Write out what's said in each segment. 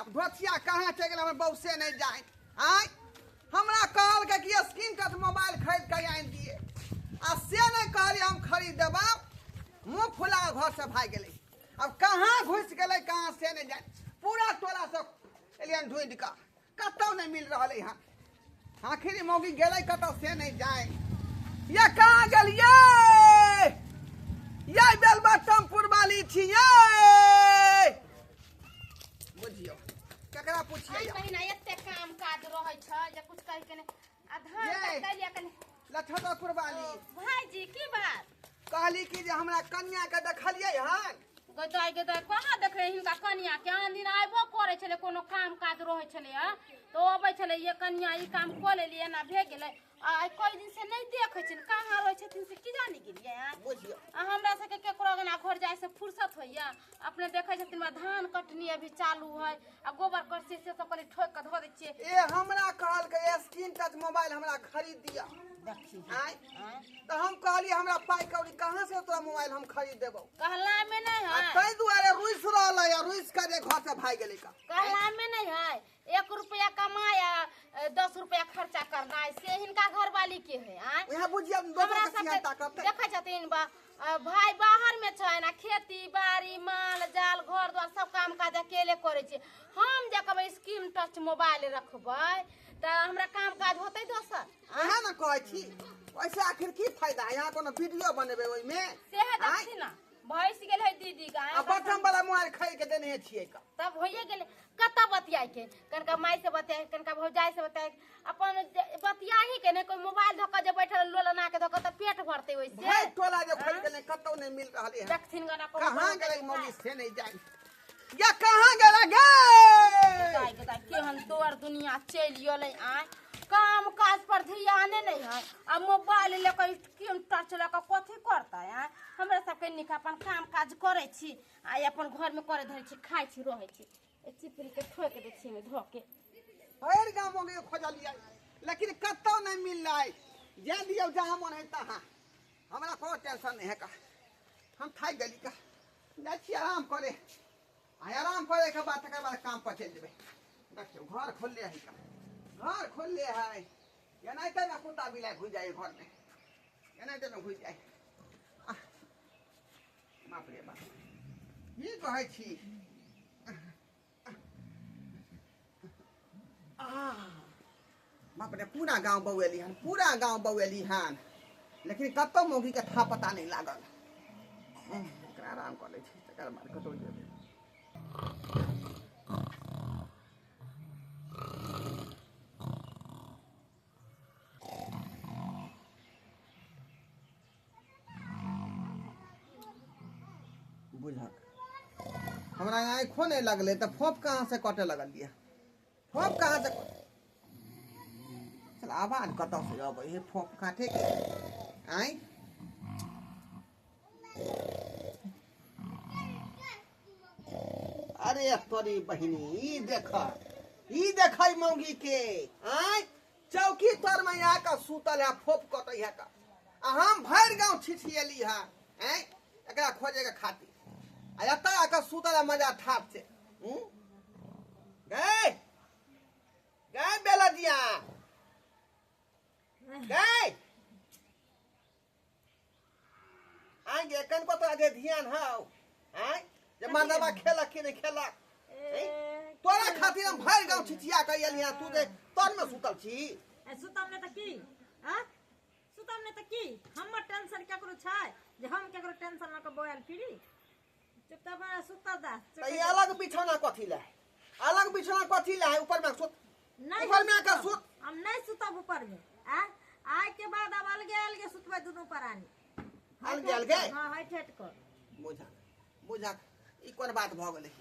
बाप, धोतिया कहाँ चलि गेल हमर बौसे नहि जाय। आँय, हमरा कहलकै कि स्क्रीन टच मोबाइल खरीद कऽ आनि दिए, आ से नहि कहलियै हम खरीद देबौ, मुँह फुला घरसँ भागि गेलै। अब कहाँ घुसि गेलै कहाँ से नहि जाय। पूरा टोला सब एलियन ढूँढि कऽ, कतहु नहि मिल रहल हँ। आखिर मौगी गेलै कतऽ से नहि जाय। ये कहाँ गेलियै? ये बेलबा टमपुर वाली छियै। बुझियौ केकरा पुछियै? आइ महीना एते काम काज रहै छै जे कुछ कहि के नहि। आ धान ये। कटैलियै कनि। लछदरपुर वाली। भाईजी की बात? कहली कि जे हमरा कनिया के देखलियै हन? गदाय गदाय कहाँ देखले हिनका कनिया के? आन दिन आबो करै छलै, कोनो काम काज रहै छलै हँ तऽ अबै छलै, ये कनिया ई काम कऽ लेलियै, एना भए गेलै। आ आइ कई दिन से नहि देखै छियनि, कहाँ रहै छथिन से की जानि गेलियै हँ। बुझियौ। आ हमरा सबके केकरो अंगना घर जाइ से फुर्सत होइया? अपने देखै छथिन हमरा धान कटनी अभी चालू है, आ गोबर करसी से सब कनि ठोकि कऽ धऽ दै छियै। ए हमरा कहलकै स्क्रीन टच मोबाइल हमरा खरीद दिअ। देखी। आँय? आँय? तऽ हम कहलियै हमरा पाइ कौड़ी कहाँ से तोरा मोबाइल हम खरीद देबौ? कहला में नहीं आ है। ताहि दुआरे रुसि रहलै, आ रुसि कऽ जे घर से भागि गेलै का। कहला में नहीं है, 1 रुपया कमाया 10 रुपया खर्चा करना है, से हिनका घरवाली के है। आँय? उएह बुझियौ दोसर हमरा के सबके सिहन्ता करतै। देखै छथिन भाई बाहर में छै ना, खेती बाड़ी माल जाल घर द्वार सब काम काज अकेले करै छै। हम जे कहबै स्क्रीन टच मोबाइल रखबै तऽ हमरा काम काज होतै दोसर? अहाँ ने कहै छी ओहिसँ आखिर की फायदा? यहाँ कोनो वीडियो बनेबै ओहिमे? सेहे आँय? देखी ना, भैंस गेल है दीदी के। आ बटन वाला मोबाइल खरीद के देने छियै का। तब होइए गेलै। कतऽ बतियाइ के? कनिका माय से बतियाइ, कनिका भौजाइ से बतियाइ, अपन बतियाही के नहि। कोइ मोबाइल धऽ कऽ जे बैठल लोल अना के धऽ कऽ तऽ पेट भरतै ओहिसे? भरि टोला जे खोलि गेलै कतौ नहि मिल रहलै हन। देखथिन गना कोनो कहाँ कोनो गेलै देखै। मौगी से नहि जाय। या कहाँ गेलै गे? गदाइ गदाइ केहन दौड़ दुनिया चलि गेलै। आँय, काम काज पर ध्याने नहि है, आ मोबाइल लऽ कऽ स्क्रीन टच लऽ कऽ कथी करतै? आँय, हमरा सबके नीक अपन काम काज करै छी, आ अपन घरमे करै धरै छी, खाइ छी, रहै छी। ए चिपरी के ठोकि दै छी ओहिमे धऽ के। भरि गाम मौगी खोजलियै लेकिन कतौ नहि मिललै। जाय दियौ जहाँ मन है तहाँ, हमरा कोनो टेंशन नहि है का। हम थाकि गेली का, जाइ छी आराम करे। आ आराम करे के बाद तकर बाद काम पर चलि जेबै। देखियौ घर खोलले है का, घर खोलले है। एनाहिते ने कुत्ता बिलाइ घुसि जाइ घर में, एनाहिते ने घुसि जाइ। आह, बाप रे बाप, की कहै छी? आह, बाप रे, पूरा गाँव बौएली हन, पूरा गाँव बौएली हन, लेकिन कतौ मौगी के था पता नहि लागल। एकरा आराम कऽ लै छी, तकर बाद कतौ जेबै। बुझक हमरा आँखो नहि लगलै तऽ फोप कहाँ से कटे लगलियै? फोप कहाँ से चल? आवाज कतऽ से अबै है फोप काटे के? आँय, अरे तोरी बहिनी, ई देख, ई देखै मौगी के। आँय, चौकी तर में आके सुतल है, फोप कटै है का। आ हम भरि गाँव छिछिएली है आँय एकरा खोजे के खातिर, आ एतऽ आके सुतल है मजा ठाप से। हूँ, गए गए बेलजिया गए। आँय गे, कनिको तोरा जे ध्यान हौ? आँय, जे मर्दबा खेलक कि नहि खेलक? ए, तोरा खातिर हम भरि गाँव छिछिया के एलियै, तू जे तर में सुतल छी। ए, सुतम नहि तऽ की? आ सुतम नहि तऽ की? हमर टेंशन केकरो छै जे हम केकरो टेंशन लऽ कऽ बौआयल फिरी? चुपचाप हमरा सुतऽ दे। तऽ ई अलग बिछौना कथी लए? अलग बिछौना कथी लए? ऊपर में सुत। नहीं। ऊपर हम में आके सुतब। सुत। हम नहीं सुतब ऊपर में। आ आइ के बाद अब अलगे अलगे सुतबै दुनू प्राणी। अलगे अलगे? हाँ, हटि हटि कऽ। बुझक बुझक, ई कोन बात भऽ गेलै?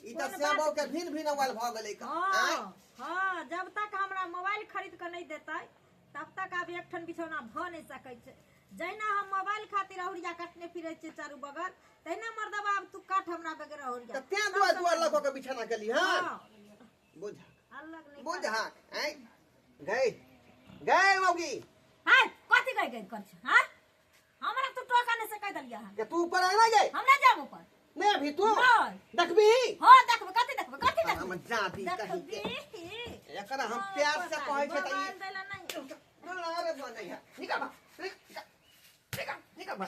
ई तऽ कोन बात? सेबो के भिन्न भिन्न अवल भऽ गेलै का। आँय? हाँ हाँ, जब तक हमरा मोबाइल खरीद कऽ नहीं देतै तब तक आब एकठन बिछौना भऽ नहीं सकै छै। जहिना हम मोबाइल खातिर अहुरिया काटने फिरै छियै चारू बगल, तहिना मर्दबा आब तू काट हमरा बगैर अहुरिया। तऽ तें दुआर दुआर लऽ कऽ बिछौना केली हँ? हाँ। बुझक अलग नहीं। बुझक। आँय गई गई मौगी। हाय, कथी गई गई कर छी? हाँ, हमरा तू टोका नहीं से कह देलियै हन। के तू ऊपर आना गई? हम नहीं जाब ऊपर। नहीं अभी तू नहीं। देखबी? हाँ, देखबै। कथी देखबै? कथी कथी देखबी? हम जाति कहीं के एकरा हम प्यार से कहै छै त ई मोबाइल दैला नहीं। अरे बनै है, निकल बा, निकल निकल निकल बा।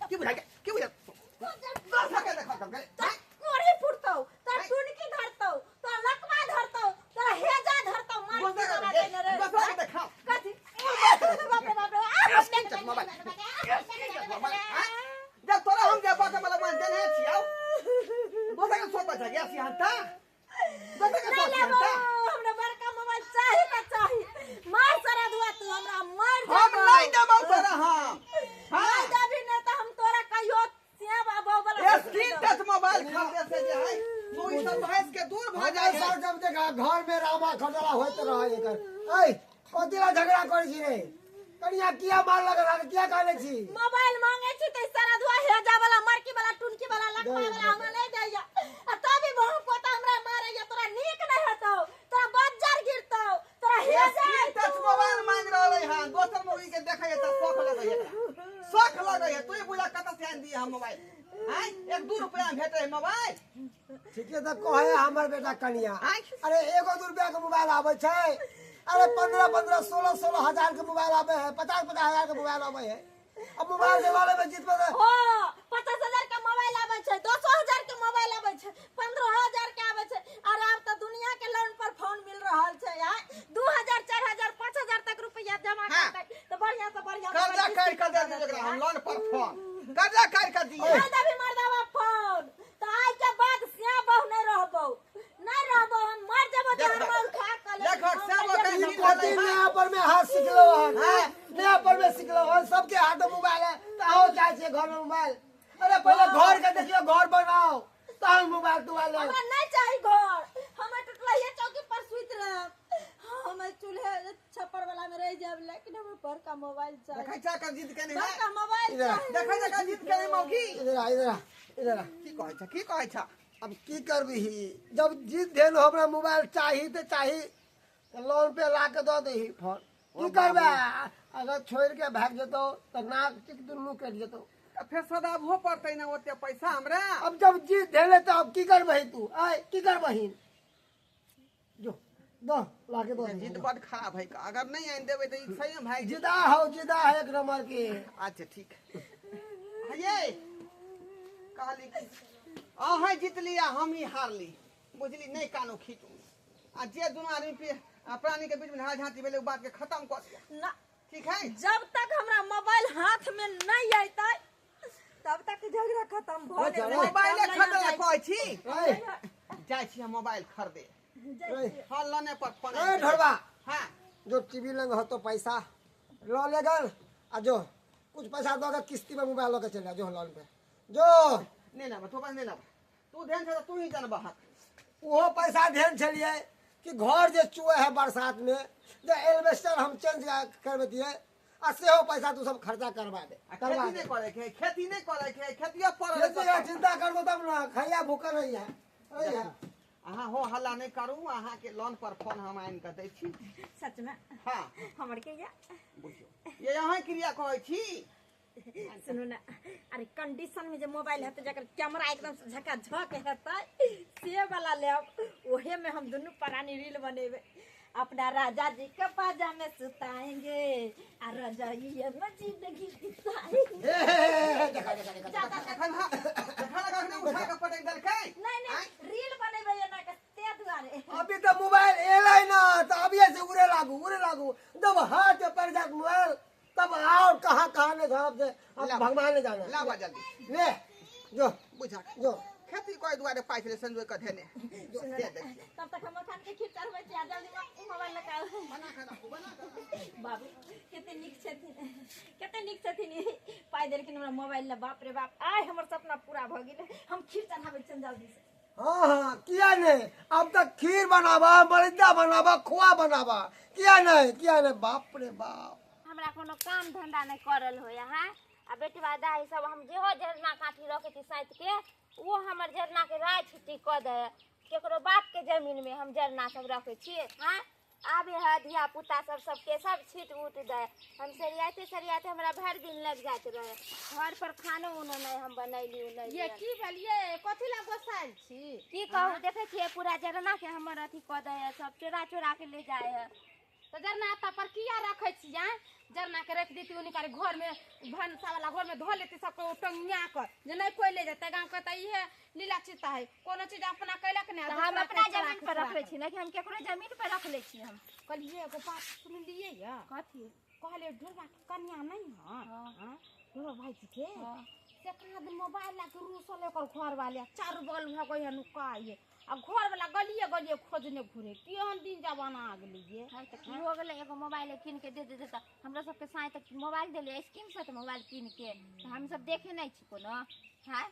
की बुझा के, की बुझा दस के देखा कम करे। तोरा कोढ़ी फुटतौ, तोरा टुनकी धरतौ, तोरा लकवा धरतौ, तोरा हेजा धरतौ, मार दोसर के के देने रे। दोसर के देखा। कथी? बाप रे बाप रे, आ, screen touch mobile, screen touch mobile. जब तोरा हम जे बात वाला मान देने छियौ, दोसर के सोच छै गैस यहाँ ता, दोसर के नहीं सोच लेबो, ता। हमरा बड़का मोबाइल चाही त चाही। मार सारा दुआ तू हमरा मार हम देबौ। नहीं देबौ तोरा हम। नहीं हां, देबी नहीं त हम तोरा कहियो सेब आ बौबला स्क्रीन टच मोबाइल खरीदे से जे है मुई सब भैंस के दूर भ जाय है। सब जब देखा घर में रामा खटला होइत रहे एकर। ऐ कथी ला झगड़ा करै छी रे कनिया? किया मार लगल हन? किया कानै छी? मोबाइल मांगे छी त सारा दुआ हेजा वाला मरकी वाला टुनकी वाला लकवा वाला हमरा नहीं दैया, आ तभी बहु पोता हमरा मारैया। तोरा नीक नहीं हेतौ, तोरा बज्जर गिरतौ, तोरा हेजा स्क्रीन टच मोबाइल मांग रहल है, दोसर मौगी के देखै है त शौख लगै है, शौख लगै है। तू बुझा कत से आन दिए हम मोबाइल? हैं, एक दू रुपया में भेटै है मोबाइल? ठीके तऽ कहे हमर बेटा कनिया। आँय? अरे एगो दू रुपया के मोबाइल आबै छै? अरे 15 15 16 16 हजार के मोबाइल आबै है, 50 50 हजार के मोबाइल आबै है। अब मोबाइल के बारे में जीत पर हो 50,000 के मोबाइल आबै छै, 200,000 के मोबाइल आबै छै, 15,000 के आबै छै। और आब तऽ दुनिया के लोन पर फोन मिल रहल छै यार। 2000 4000 5000 तक रुपया जमा हाँ। करतै तऽ बढ़िया से बढ़िया कर्जा मोबाइल काटि कऽ दे दिए एकरा हम लोन पर फोन, कर्जा काटि कऽ दिए। नहीं देबी मर्दावा फोन तऽ आइ के बाद सिया बहु नहीं रहबौ, नहीं रहबौ, हम मर जेबौ। देख जहर मार खा के लेकिन देखो, हम सब कहियो ओकरा ई नहीं कथी नया पर में हाथ सिखलो हन? हाँ। नया पर में सिखलो हन, सबके हाथ में मोबाइल है तऽ अहूँ चाहै छियै घर में मोबाइल? अरे पहिले घर के देखियौ, घर बनाओ तहन मोबाइल तोबाइल लेब। हमरा नहीं चाही घर, हमें टुटलहिए चौकी पर सुति रहब, हमें चूल्हे छप्पर वाला में रह जाब, लेकिन हमें बड़का मोबाइल चाही। देखै छ कर जिद केने है। बड़का मोबाइल इधर आ। चाही। देखै छ कर जिद केने मौगी। इधर आ, इधर आ, इधर आ। की कहै छ, की कहै छ? अब की करबिही, जब जीत देन हमरा मोबाइल चाही तऽ चाही, तऽ लोन पे ला के दऽ दही फोन। की करबै, अगर छोड़ि के भागि जेतौ तऽ नाक टिक दुनू कटि जेतौ। तऽ फेर सदाबहो पड़तै ने ओते पैसा हमरा। अब जब जीत धेले तऽ अब की करबही तू? आय की करबही? जो दऽ ला के दऽ जिद दही। बड खराब है, अगर नहीं आनि देबै तऽ ई सही में भागि जेतै। जिदा हौ, जिदा है एक नंबर के। अच्छा ठीक है, ये कहली कि अहाँ जीतली आ हम ही हारली, बुझली नहीं? कानो खींचू आ जे दुनू आदमी प्राणी के बीच में झगड़ा झांटी भेलै, ओ बात के खत्म कऽ दिअ। ना। ठीक है। जब तक हमरा मोबाइल हाथ में नहीं अयतै तब तक झगड़ा खत्म भऽ चलो। नहि मोबाइले खरीदे ला कहै छी। ऐ, जाइ छी हम मोबाइल खरीदे। ऐ, हाँ, लोने पर फोन। ऐ ढोरबा। हाँ। जो टीवी लंग हो तो पैसा ल ले गल आ जो कुछ पैसा दऽ के किस्ती में मोबाइल लऽ के चलि जा, जो लोन पे जो। नहीं ना, तू बस नहीं ना, तू ध्यान से तू ही जानबा हक। ओहो पैसा ध्यान छलियै कि घर जे चुए है बरसात में, जे एल्बेस्टर हम चेंज करबतियै आ सेहो पैसा तू सब खर्चा करवा दे। आ करवा खेती दे। नहीं करे के, खेती नहीं करे के, खेतिया पड़ल। खेती के चिंता करबो तब ने खैया भूखल रही है, रही है। अहाँ हो हल्ला नहीं करू, अहाँ के लोन पर फोन हम आनि कऽ दै छी। सच में? हाँ। हमर के या बुझियौ ये अहाँ क्रिया कहै छी। सुनू ने, अरे कंडीशन में जे मोबाइल हेतै, जकर कैमरा एकदम से झकाझक हेतै, से वाला लेब। ओहे में हम दुनू प्राणी रील बनेबै। अपना राजा जी के पाजा में सुताएंगे आ रजाइये में जिंदगी बिताएंगे। हे हे हे हे, देखा देखा देखा। जा, जा, जा। एखन हाँ, देखा लगा अखने उठा कऽ पटकि देलकै। नहीं नहीं, रील बनेबै एना के, ते दुआरे। अभी तो मोबाइल एलै ना तऽ अभिये से उड़े लागू, उड़े लागू। जब हाथ में पड़ जात मोबाइल तब और कहाँ कहाँ नहीं झाँप दे अब। ला। भगवान ने जाना। लाबा जल्दी। ले जो। बुझा। जो। खेती करे दुआरे पाइ छलै संजोग कऽ धेने जो। सुनू दे ने, दै छियै। तब तक हम मखान के खीर चढ़बै छी आ जल्दी मोबाइल लगाउ। बना कऽ राखू, बना कऽ राखू। बाबू कते नीक छथिन, कते नीक छथिन ई। पाइ देलखिन हमरा मोबाइल लए। बाप रे बाप, आइ हमर सपना पूरा भऽ गेल। हम खीर चढ़ाबै छियनि जल्दी से। हाँ हाँ, किया नहीं, अब तक खीर बनावा, मरिंदा बनावा, खोआ बनावा, किया नहीं, किया नहीं, बाप रे बाप। हमरा कोनो काम धंधा नहि करल होय है आ बेटवा दाई सब हम जेहो झरना काठी रखै छी साइत के, ओ हमर झरना के राय छिट्टी कऽ दे है। केकरो बाप के जमीन में हम जरना सब रखै छियै? हाँ। आबे है धिया पुता सब सबके सब छीट उट दे। हम सरियाते सरियाते हमरा भरि दिन लग जाइत रहे। घर पर खानो उनो नहीं हम बनैली उनैली। ये की भेल ये कथी ला गोसायल छी? की कहू, देखे छियै पूरा जरना के हमर अथी कऽ दै है, सब चोरा चोरा के ले जाय है। तऽ जरना एतऽ पर किया रखै छियै? जरना के रख देती उनका घर में, भनसा वाला घर में धो लेती सबके टंगिया कर जे नहीं कोई ले जेतै। गाँव के तऽ इहे लीला चित्ता है, कोनो चीज अपना कैलक नहि, तऽ हम अपना जमीन पर रखले छी, नहि कि हम केकरो जमीन पर रखले छी। हम कहलियै एगो बात सुनलियै या? कथी? कहलियै ढोरबा के कन्या नहीं है ढोरबा भाईजी के, से कहाँ दिन मोबाइल ला के रूसल ओकर घर वाले चारू बगल भऽ गई है नुकाइए, आ घर वाला गलिए गलिए खोजने घुरे। केहन दिन जमाना आ गेलियै। हाँ तऽ की हो गेलै, एगो मोबाइल कीन के दे देते तऽ हमरा सबके साँझ तक मोबाइल देले स्कीम से, तऽ मोबाइल कीन के तऽ हम सब देखे नहीं छी कोनो। हाँ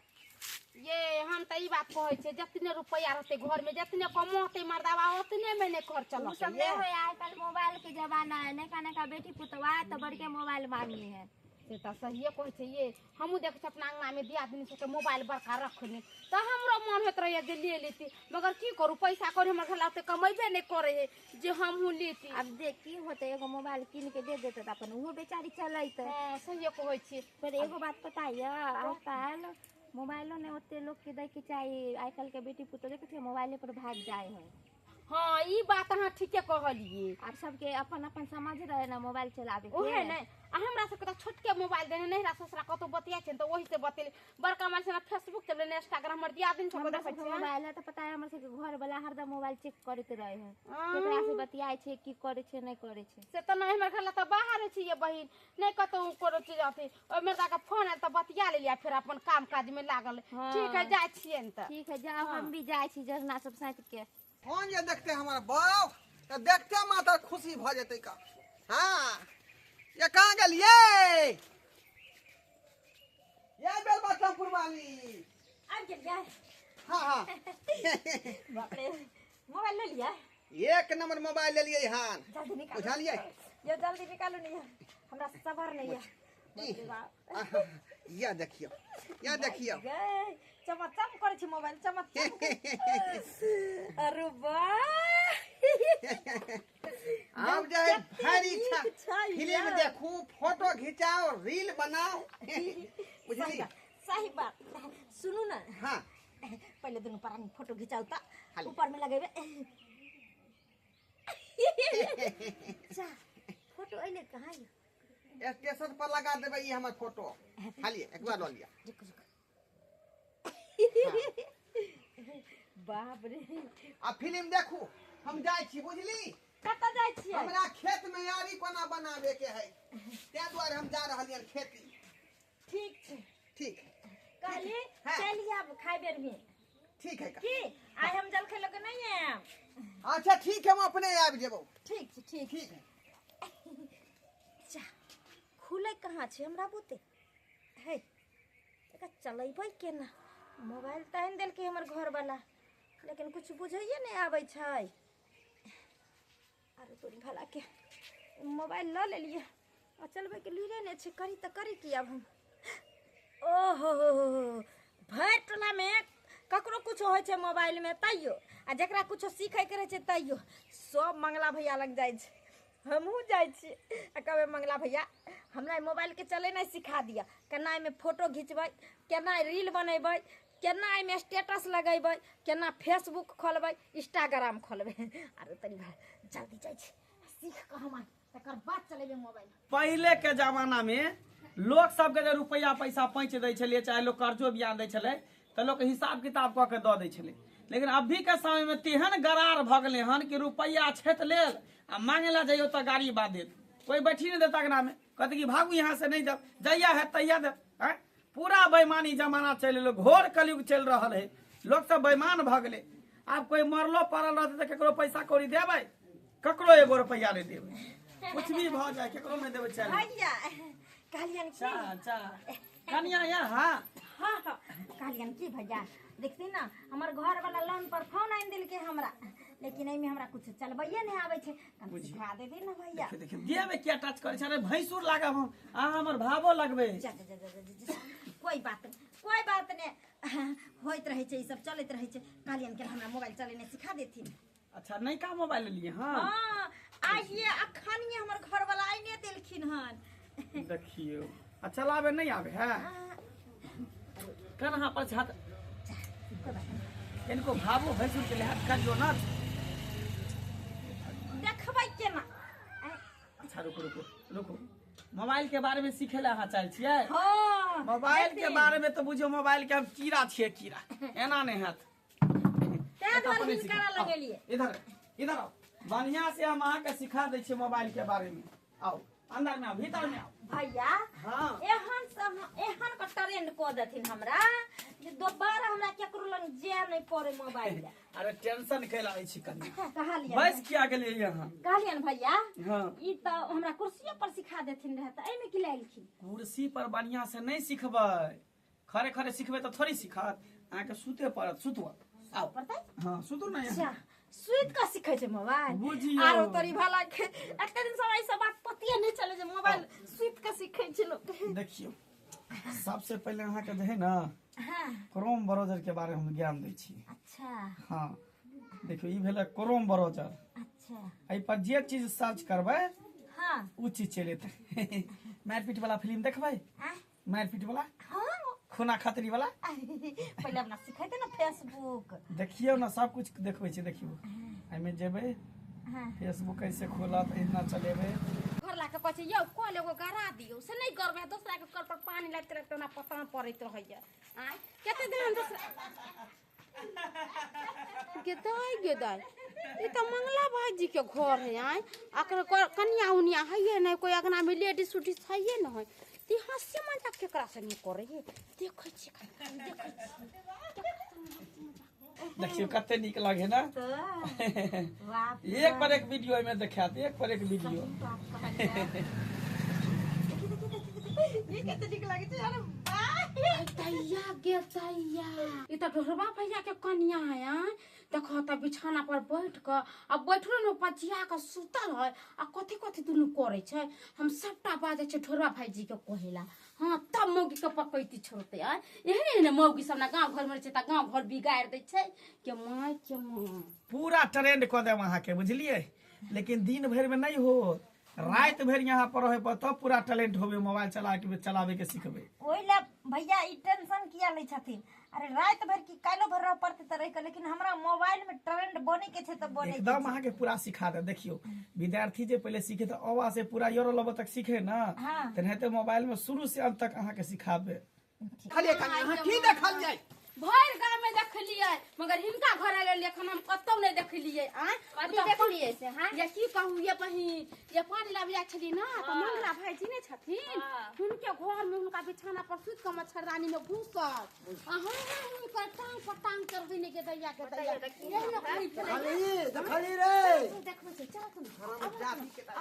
ये हम तऽ ई बात कहै छियै, जतने रुपैआ रहतै घर में, जतने कमौतै मर्दाबा ओतने में नहि खर्च उ चलतै। सब नहीं होय, आइ काल्हि मोबाइल के जमाना है। नयका नयका बेटी पुतवा तऽ बड़के मोबाइल मांगी है। से तऽ सहिए कहै छै ये। हमहूँ देखै छियै अपना अङ्गनामे दियादनी सबके मोबाइल बड़का रखने, तऽ हमरो मन होइत रहैए जे ले लेती, मगर की करू पैसा कौड़ी हमर घर ओते कमेबे नहि करै है जे हमहूँ लेती। आब देख की होतै, एगो मोबाइल कीन के दे देतै तऽ अपन ओहो बेचारी चलेतै। हँ सहिए कहै छियै। पर एगो बात पता यऽ, आइ काल्हि मोबाइलो नहि ओते लोक के दै के चाही। आइ काल्हि के बेटी पुतोह देखै छियै मोबाइले पर भागि जाइ है। हँ ई बात अहाँ ठीके कहलियै। आब सबके अपन अपन समझ रहे ना मोबाइल चलाबे के। ओहे नहि, आ हमरा सबके तऽ छोटके मोबाइल देने नहिरा ससुरा कतहु बतियाइ छै तऽ ओहि से बतेली। बड़का मानसे ने फेसबुक चलबै ने इंस्टाग्राम, हमर दियादनी सबके हमरा देखै सबके छियै। मोबाइल है तऽ पता है हमर सबके घर वाला हरदम मोबाइल चेक करैत रहे है, केकरा से बतियाइ छै, की करै छै नहि करै छै। से तऽ नहि, हमर घर लग तऽ बाहर छियै बहिन, नहि कतहु कोनो चीज अथी। ओहि मर्दाके फोन आयल तऽ बतिया लेलियै, फेर अपन काम काज में लागल। ठीक है जाइ छियै तऽ। ठीक है जाओ, हम भी जाइ छी जरना सब सैंत के। फोन जे देखते हमर बाप तऽ देखते मात्र खुशी भऽ जेतै का। हाँ ये कहाँ गेलियै ये बेलबा चमपुर वाली? आबि गेलियै? हाँ हाँ। बाप रे, मोबाइल ले लियै? एक नंबर मोबाइल लेलियै हन। जल्दी निकालू। बुझलियै? यो जल्दी निकालू ने, हमरा सबर नहीं है। आहा, यह देखियौ यह देखियौ। गै चमचम करै छै मोबाइल, चमचम। अरे वाह, आब जे है भरि इच्छा नीक छै फिल्म यार। देखू, फोटो घिचाओ, रील बनाओ, बुझली? सही बात। सुनू ने। हाँ। पहिले दुनू प्राणी फोटो घिचाउ तऽ हाली। ऊपर में लगेबै। जा, फोटो अइले कहाँ यौ? स्टेशन पर लगा देबै ई हमर फोटो। खाली एक बार लऽ लिअ। रुकू रुकू। बाप रे। आ फिल्म देखू, हम जाइ छी, बुझली? कतऽ जाइ छियै? हमरा खेत में आरी कोना बनाबे के है, ताहि दुआरे हम जा रहलियन खेती। ठीक छै। ठीक। कहली हाँ। चलि आब खाइ बेर में। ठीक है का। की आइ हम जलखै लऽ के नहि आयब। अच्छा ठीक है, हम अपने आबि जेबौ। ठीक छै। ठीक। ठीक है। जा, खुलै कहाँ छै हमरा बुते? हे, एकरा चलेबै केना? मोबाइल तऽ आनि देलकै हमर घरवला, लेकिन कुछ बुझैए नहि आबै छै। अरे तोरी भला के, मोबाइल लऽ लेलियै आ चलबैके लुरिए नहि छै। करी तऽ करी की आब हम? ओहो हो हो हो, भरि टोलामे ककरो कुछो होइ छै मोबाइलमे तैयो, आ जकरा कुछो सीखैके रहै छै तैयो सब मंगला भैया लग जाइ छै। हमहूँ जाइ छी आ कहबै, मंगला भैया, हमरा ई मोबाइलके चलेनाइ सिखा दिअ। केना एहिमे फोटो घिचबै, केना रील बनेबै, केना एहिमे स्टेटस लगेबै, केना फेसबुक खोलबै, इंस्टाग्राम खोलबै। अरे तनी भाय, जल्दी जाइ छी, सीख कऽ हम आइ, तकर बाद चलेबै मोबाइल। पहिले के जमाना में लोक सबके जे रुपैआ पैसा पैंच दै छलियै, चाहे लोक कर्जो बियान दै छलै, तऽ लोक हिसाब किताब कऽ के दऽ दै छलै। लेकिन अभी के समय में तेहन गरार भऽ गेलै हन कि रुपैआ छेत लेल आ मांगे ला जइयो तऽ गाड़ी बाद देत, कोई बैठी नहीं देता अगना में, कहते कि भागू यहाँ से, नहीं देब, जहिया है तहिया देब। आँय, पूरा बेईमानी जमाना चलि एलै, घोर कलयुग चलि रहल है, लोक सब बेईमान भऽ गेलै। आब कोई मरलो पड़ल रहतै तऽ केकरो पैसा कौड़ी देबै? ककरो एगो रुपैआ नहि देबै, कुछ भी भऽ जाए केकरो नहि देबै। चल भैया, कहलियनि की? चा चा कनिया या हाँ। हाँ हाँ, कहलियनि की भैया, देखती ना हमर घर वाला लोन पर फोन आनि देलकै हमरा, लेकिन एहिमे हमरा कुछ चलबैये नहि आबै छै, कनि सिखा देती ना भैया। देखियौ देखियौ, देहमे किया टच करै छै? अरे भैंसुर लागब हम, अहाँ हमर भावो लगबै। जा जा जा जा जा, जा, कोई बात नहीं, कोई बात नहीं, होइत रहै छै ई सब, चलैत रहै छै। कहलियनि कि हमरा मोबाइल चलेनाइ सिखा देथिन। अच्छा नयका मोबाइल लेलियै हँ? हँ, आइये अखनिये हमर घरवाला आइने देलखिन हन। देखियौ, आ चलाबे नहि आबे है? कन्हा पर छत इनको भावो भैंसुर के लिहाज करियो ना। देखबै केना। अच्छा रुको रुको रुको, मोबाइल के बारे में सीखे ला अहाँ चाहै छियै? हाँ। मोबाइल के बारे में तो बुझियो मोबाइल के हम कीड़ा छियै, कीड़ा एना नहीं हैत। तें दुआरे अपने हिनकरा सिखा। लगेलियै। इधर इधर आओ, बढ़िया से हम अहाँ के सिखा दै छियै मोबाइल के बारे में। आओ अंदर में आओ, भीतर में आओ। भैया हाँ। एहन सब एहन के ट्रेंड कऽ देथिन हमरा जे दोबारा हमरा केकरो लग जाय नहि पड़े मोबाइल लए। अरे टेंशन कैला लै छी कनी। कहलियनि बस किया गेलियै यहाँ? कहलियनि भैया हाँ। ई तऽ हमरा कुर्सियो पर सिखा देथिन रहे, तऽ एहिमे की लगलखिन? कुर्सी पर बढ़िया से नहीं सिखबै, खरे खरे सिखबै तऽ थोड़ी सिखत, अहाँके सुते पड़त। सुतू आओ। पड़तै? हाँ सुतू ना यहाँ। अच्छा सुति कऽ सिखै छै मोबाइल? बुझियौ। आरो तोरी भला के एते दिन समय सब बात पतिये नहि चले जे मोबाइल सुति कऽ सिखै छै लोक। देखियौ सबसे पहिले अहाँके जे है ना हाँ। क्रोम ब्राउजर के बारे में हम ज्ञान दै छी। अच्छा। हाँ देखियौ ई भेलै क्रोम ब्राउजर। अच्छा। एहि पर जे चीज सर्च करबै हाँ उ चीज चलि एतै। मारिपीट वाला फिल्म देखबै? मारिपीट वाला? हाँ। खूना खतरी वाला? पहिले अपना सिखेतै ने फेसबुक। देखियौ ना सब कुछ देखबै छै। देखियौ एहिमे जेबै फेसबुक कैसे खोलत, एना चलेबै। घर ला के कहै छै यौ कल एगो गड़ा दियौ, से नहि गड़बै, दोसरा के कल पर पानी लाबिते लाबिते हमरा पतान पड़ैत रहैया। आँय कते दिन हम दोसरा गे दाइ, गे दाइ, ई तऽ मंगला भाईजी के घर है। आँय अकर कनिया उनिया हैये नहि, कोइ अगना में लेडीज उडीज हैये नहि, ती हँसी मजाक केकरा से नहि करै है। देखै छियै कनि, देखै छियै। देखियौ कते नीक लागे ना। बाप एक पर एक वीडियो एहिमे देखायत, एक पर एक वीडियो। ई कते नीक लागै छै। अरे वाह दैया गे दैया, ई तऽ ढोरबा भैया के कनिया है। आँय देखो तऽ बिछाना पर बैठ कऽ आ बैठलो ने पचिया कऽ सुतल है आ कथी कथी दुनू करै छै। हम सबटा बाजै छै ढोरबा भाईजी के कहेला। हाँ तब मौगी के पकैती छोड़तै। आँय एहने एहने मौगी सब ने गाँव घर में रहै छै तऽ गाँव घर बिगाड़ि दै छै। के माय के माय पूरा ट्रेंड कऽ देब अहाँके, बुझलियै? लेकिन दिन भरि में नहीं हो, राति भरि यहाँ पर रहे पर तब पूरा टैलेंट होबे, मोबाइल चला के चलावे के सिखबे। ओहि लए भैया ई टेंशन किया लै छथिन? अरे राति भरि की काल्हि भरि रह पड़तै तऽ रहि कऽ, लेकिन हमरा मोबाइल में ट्रेंड बनै के छै तऽ बनै के एकदम छै। अहाँके पूरा सिखा दे। देखियौ विद्यार्थी जे पहिले सीखे तऽ अवा से पूरा यर लेवल तक सीखे ना, हाँ। तेनाहिते मोबाइल में शुरू से अंत तक अहाँके सिखाबे। खाली खाली अहाँ की देखलियै? भरि गाँव में देखलियै मगर हिनका घर एलै एखन हम कतौ नहि देखलियै। आँय कथी देखलियै से? हाँ ये की कहू ये बहिन, ये पानी लाबि जाइ छलियै ना तऽ मंगला भाईजी नहि छथिन, हुनके घर में हुनका बिछाना पर सुति कऽ मच्छरदानी में घुसल आ हम हुनकर टांग पर टांग चढ़बै नहि के दैया के दैया एहनो कहै छलै। देखली देखली रे देखबै छै, चल तू।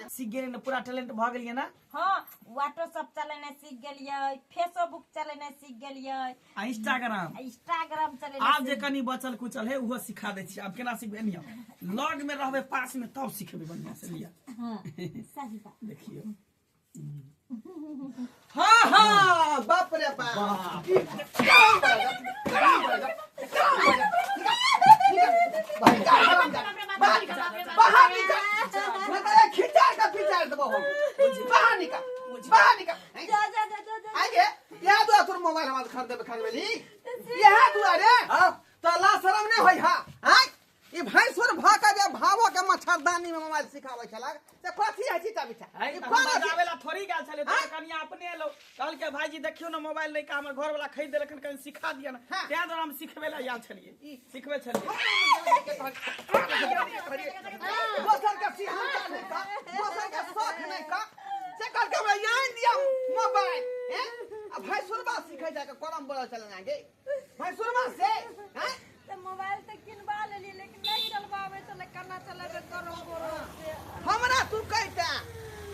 सीख गेलियै ने, पूरा टैलेंट भऽ गेलियै ना? हाँ व्हाट्सएप चलेनाइ सीख गेलियै, फेसबुक चलेनाइ सीख गेलियै आ इंस्टाग्राम, इंस्टाग्राम चलेनाइ। आब जे कनी बचल कुचल है उहो सिखा दै छी। आब केना सिखबै? एनियो लग में रहबै, पास में, तब सिखबै बढ़िया से। लिया हाँ सही बात। देखियौ। हाँ हाँ बाप रे बाप, बाहर निकल, मतलब खिंचा के खिंचा देबो हम। बाहर निकल, बाहर निकल। जा जा जा जा जा। आगे यहाँ दुआ तोर मोबाइल हमार खरीदे खरीदबेली यहाँ दुआरे। हाँ तो ला शरम नहीं होई। हाँ हाँ ई भैंसुर भ के जे भावो के मच्छरदानी में मोबाइल सिखाबै छलक से कथी है चीता बिछा? है ई तऽ कोन हम अथी? बजाबै ला थोड़ी गेल छलै, हाँ? तोहर कनिया अपने एलो, कहलकै भाईजी देखियौ ने मोबाइल लैके हमर घर वाला खरीद देलखन, कनि सिखा दिअ ने। हाँ। तें दुआरे हम सिखबै ला आयल छलियै, सिखबै छलियै। दोसर के सिहानता नहीं का, दोसर के शौक नहीं का, से कहलकै हमरा आनि दिअ मोबाइल। हैं आ भैंसुरबा सिखै जाके करम बोलऽ चलना गे भैंसुरबा से। हैं तऽ मोबाइल तऽ किनबा लेलियै लेकिन नहि चलबाबै छलै, केना चलेबै करम बोलो से? हमरा तू कहिता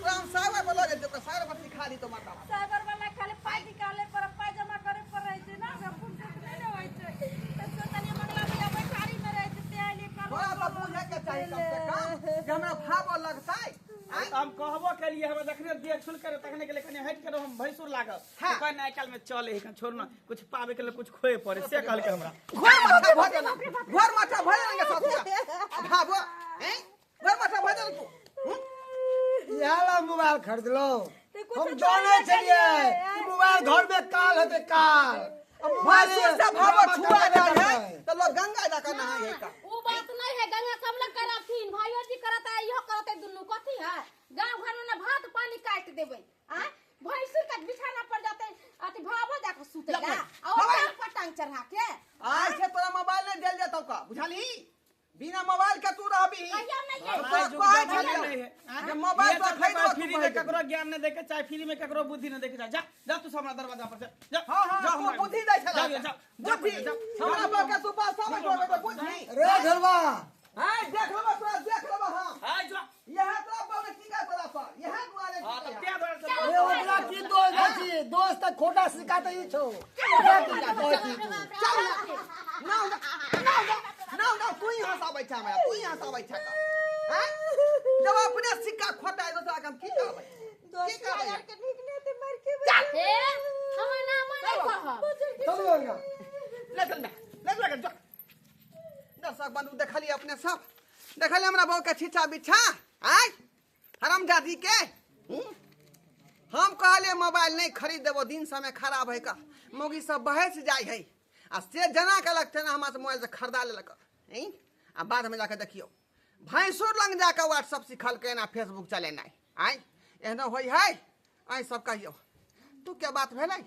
तोरा हम सागर पर लऽ जेतौ, सागर पर सिखा दी तो मरदा। साइबर वाला खाली पाइ निकाले पर, पाइ जमा करे पर रहै छै ना, ओकरा फुर्सत नहि ने होइ छै। तऽ सोचलियै मंगला भैया बैठारी में रहै छै तें एलियै करम थोड़ा तऽ बोलो। बुझे के चाही कम से कम जे हमरा भाव लगतै। तऽ हम कहबो केलियै। एलियै हमरा जखने देख सुन करे तखने गेलै कनी हटि के रहो, हम भैंसुर लागल। हाँ। तऽ कहै आइ काल्हि में चले है छोड़ ना, कुछ पावे के लिए कुछ खोए पड़े से कहलकै हमरा। घर माथा भऽ जेना, घर माथा भऽ जेना ससुरा भाबो हैं, घर माथा भऽ जेना तू। इएह ला मोबाइल खरीदलो। तऽ कुछ हम तो जानै नहि छलियै करियै। कि मोबाइल घर में काल हेतै काल। आ मोबाइल भैंसुर से भाबो छुआ जाइ है तऽ लोग गंगा जाकर नहाय है का। उ बात नहीं है, गंगा कमला करथिन, भाइयो जी करत है, इहो करत है, दुनू कथी है। गांव घर में ना भात पानी काट देबै आ भैंसुर के बिछाना पर जाते अथी भावो जाके सुतेला आ ओ टांग पर टांग चढ़ा के। आज से तोरा मोबाइल नहीं देल जेतौ का, बुझलही? बिना मोबाइल के तू रहबी। कहियो नहीं तोरा भाई, जुग कहै जमाना छलियौ नहीं है। जे मोबाइल ये तोरा सब खरीदबो बात तू फ्री में पहिर। ककरो ज्ञान नहीं देके चाहे, फ्री में ककरो बुद्धि नहीं देके चाहे। जा जा तू सब हमरा दरवाजा पर से जा। हाँ, हाँ, जा तू हमरा- बुद्धि दै छला। जा, जा, जा, बुद्धि। जा, हमरा पर के तू पास समझ होबे बुद्धि। रे घरवा हां देख लेबो तोरा, देख लेबो हम। हाय जा। यह तोरा पर टीका तोरा पर यह दुआरे। हां तऽ तें दुआरे से रे ओकरा की दोष दै छी? दोस्त तऽ खोटा सिक्का तऽ ई छौ, ओकरा की कहै छी तू? चल ना ना ना ना ना, तू ही हंसाबै छ हमरा, तू ही हंसाबै छ का हैं? जब अपने सिक्का खोटा है दोसरा के हम की कहबै? की कहबै? यार के नीक नहि हेतै मर के। हे हमर नाम नहीं कहब। चलू अंगना। ले चल ना, ले चल जो। दर्शक बंधु देखलिए अपने सब, देखलिए हमरा बहू के छिछा बिछा आय हरामजादी के। हम कहलिए मोबाइल नहीं खरीद देबो, दिन समय खराब है का, मौगी सब बहस जाय है आ से जना के लगते ना हमरा से मोबाइल से खरीदा लेलक हैं। आ बाद में जाके देखियो भैंसुर लंग जाके व्हाट्सअप सिखलकै ना फेसबुक चलेनाइ आय एहनो होइ है। आइ सब कहियो तू क्या बात भेलै?